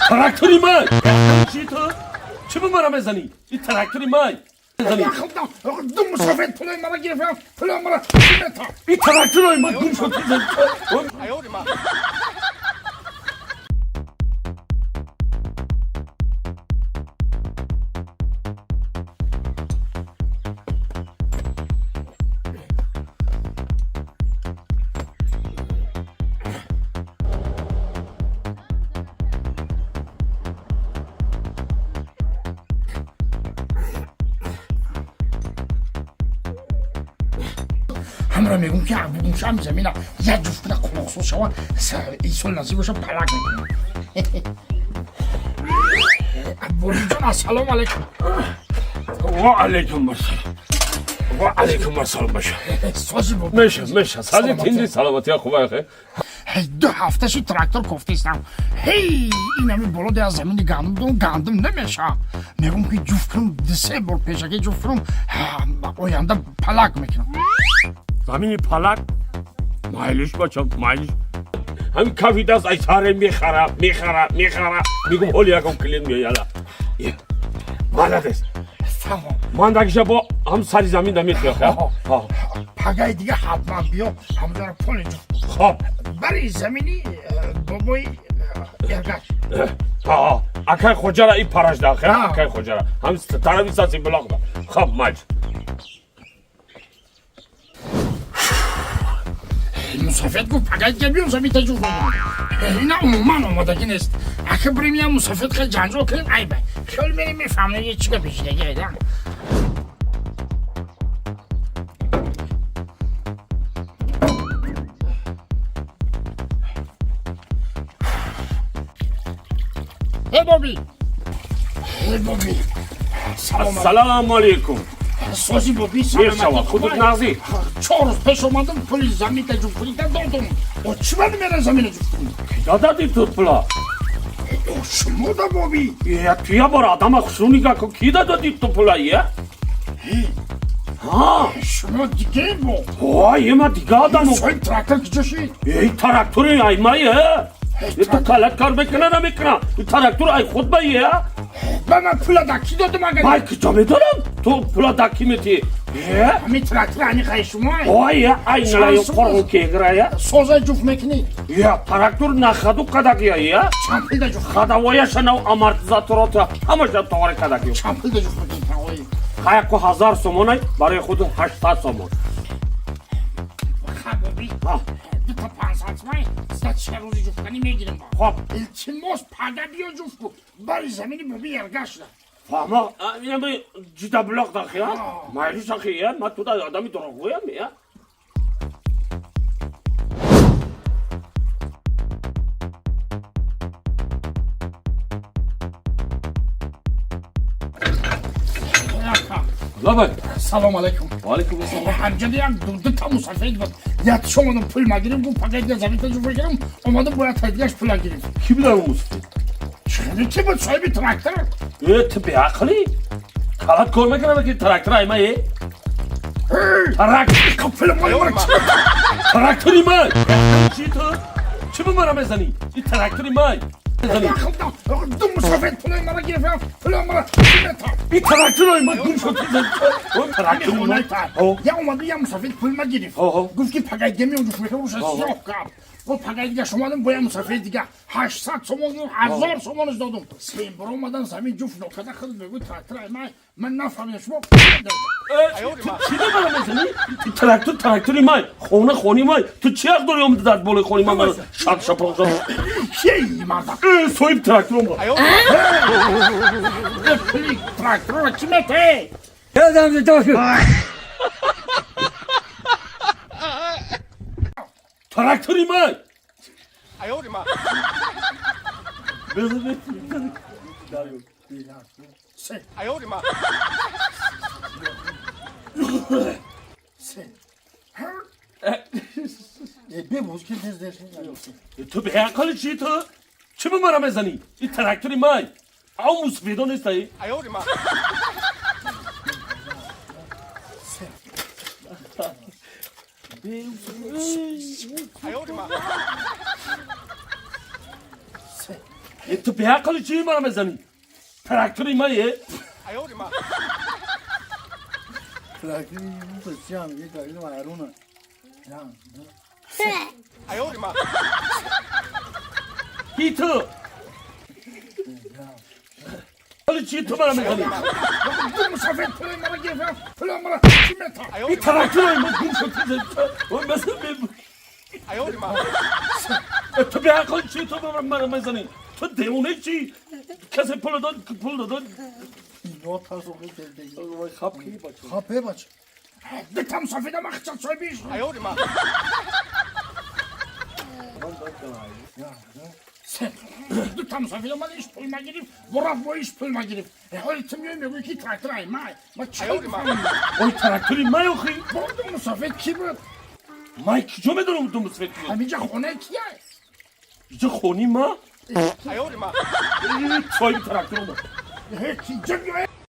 Трактори ман! Чи ту? Чӣ ба мара мезанӣ? И трактори ман! Ду мусофир пулои мара гирифтам, пулои мара мета. И трактори ман гум шуд. Ҳамра мегӯм, ки бугумшам замина як ҷуфт куна, қулоқсоз шава, исол насиб боша, палак мекунам. Бориҷон, ассалому алайкум. Ва алайкум ассалом. Ва алайкум ассалом баша. Сози бо. Меша, меша. Сази тинди саломатия хуба хе. 2 ҳафта шуд, трактор кофтаистам. Ҳей, инами боло аз замини гандум дорам, гандум намеша. Мегӯм, ки ҷуфт кунам, 2-се бор пешакӣ ҷуфт кунам, оянда палак мекунам. Замини палак? Майлиш бачам, майлиш. Ҳамин кафи даст ай саре мехара, мехара, мехара. Мегум, ҳоли якам клиент меояла. Молодец. Фаҳмом. Ман дагиша бо ҳам сари замин да метиёх. Пагаи дига ҳатман биё, ҳамҷара поли ҷуфт. Хоб. Бари замини бобои Эргаш. Акай хоҷара и паражда, хе? Акай хоҷара. Ҳам тарави саси блок да. Хоб, майлиш. Мусофир гуфт, пагаи дига биём, замин ҷуфт мекунам. Ина умуман омодагӣ нест. Ака, бирем, я мусофир хел ҷанҷол кунем, айба. Хел мерем, мефаҳмем, чӣ гап пешидаги айда. Эй боби! Эй боби! Салом. Ассалому алайкум. Сози боби. Мешава, худут нағзӣ. 4 рӯз пеш омадам, пули заминта ҷуфт кунида додум. О, чӣ бад мера замина ҷуфт кунӣ? Кида дадӣ ту пула? Шумо да, боби. Е, ту я бор адама хушрӯ нигаҳ кун, кида додӣ ту пула, е? Ҳа? Шумо диге бо. Ҳа, ема дига адамо. Соҳиб трактор киҷо шид? Эй, трактори ай ма, е? Ту калат кор мекуна, намекуна? Трактор ай худ ба, е? Ба ман пула да ки додум агар? Май киҷо медонам? Ту пула да ки метӣ? Е? Ҳамин трактор ани хай шумо? Ҳа, е, ай налаю қорғу кегра, е? Соза ҷуфт мекунӣ? Е, трактор на ходу кадагия, е? Чанд пул да ҷуфт? Ходовояша нав, амортизаторото ҳамаша товари кадагиё. Чанд пул да ҷуфт мекунӣ, тағои? Хаяку 1000 сомонай, барои худ 800 сомон. Ха, боби. Дута 500 сомон сад рӯзи ҷуфтканӣ мегирем. Хоб. Илтимос, пага биё, ҷуфт ку. Бари замини боби Эргашда. Фаҳмо, инами ҷида булоқ дахия? Майлиш ахи, е? Ма туда одами дурӯғгӯям, е? Лабай. Салом алайкум. Ва алайкум ассалом. Ҳамҷада як дута мусафид буд. Як омадам, пул магирим, гуфт, пага дига заминта ҷуфт мегирам. Омадам, бояд тайдигаш пула гирифт. Ки буд он мусафид? Хеле ки буд, соҳиби трактор. Э, ту беақлӣ? Калат кор мекунам, ки трактор ай ма, е? Трактори ман! Чи ту? Чӣ ба мара мезанӣ? И трактори ман! Ду мусофир пулои мара гирифтам, пулои мара мета. И трактори ман гум шуд. Трактори ман. Я омаду, я мусофир пул ма гирифт. Гуфт, ки пагай дига меом, ҷуфт мекунам, руша сиёҳ кард. Бо пагай дига омадам, бо я мусофир дига 800 сомон, 1000 сомонаш додум. Сем бор омадан, замин ҷуфт нокарда, худ мегӯ, трактор ай ман. Ман нафаҳмидам, шумо. Чӣ ба мара мезанӣ? Трактор трактори ман, хона хони ман. Ту чӣ ҳақ дорӣ омада дар болои хони ман маро шак шапоқ зад? Кии марда? Э, соҳиби трактор омад. Пули тракторро чӣ метаҳӣ? Ёдам дошу. Трактори ман! Се. Се. Бебоз ки тез деш. Ту беақлӣ, чӣ ту? Чӣ ба мара мезанӣ? И трактори ман! Ав мусафидо нестаи? Се. Ту беақли, чӣ мара мезанӣ? Трактори мае. Трактори чиам, трактори вайруна. Ҳи, ту ҳоли чӣ ту мара мезанӣ? Ду мусофир пули мара гирифт, пули мара чӣ мета? И трактори ма гум шуд. Масалан, ту беақл, чӣ ту мара мезанӣ? Ту девона чӣ? Касе пул дод, пул дод. Ино тарсоқи. Хаб ки, бача? Хапе, бача. Дута мусофир ма хичат соҳибиш. Се, дута мусофир ма иш пул ма гирифт, бурафт, бо иш пул ма гирифт. Ҳоли ту меои, мегӯӣ, ки трактор ай май. Ма чӣ? Ой, трактори май охи. Бо ду мусофир кӣ буд? Май куҷо медонам ду мусофир ки буд? Ҳаминҷа хонаи кия? Иҷа хони ма. Соҳиби трактор омад. Ки ҷа.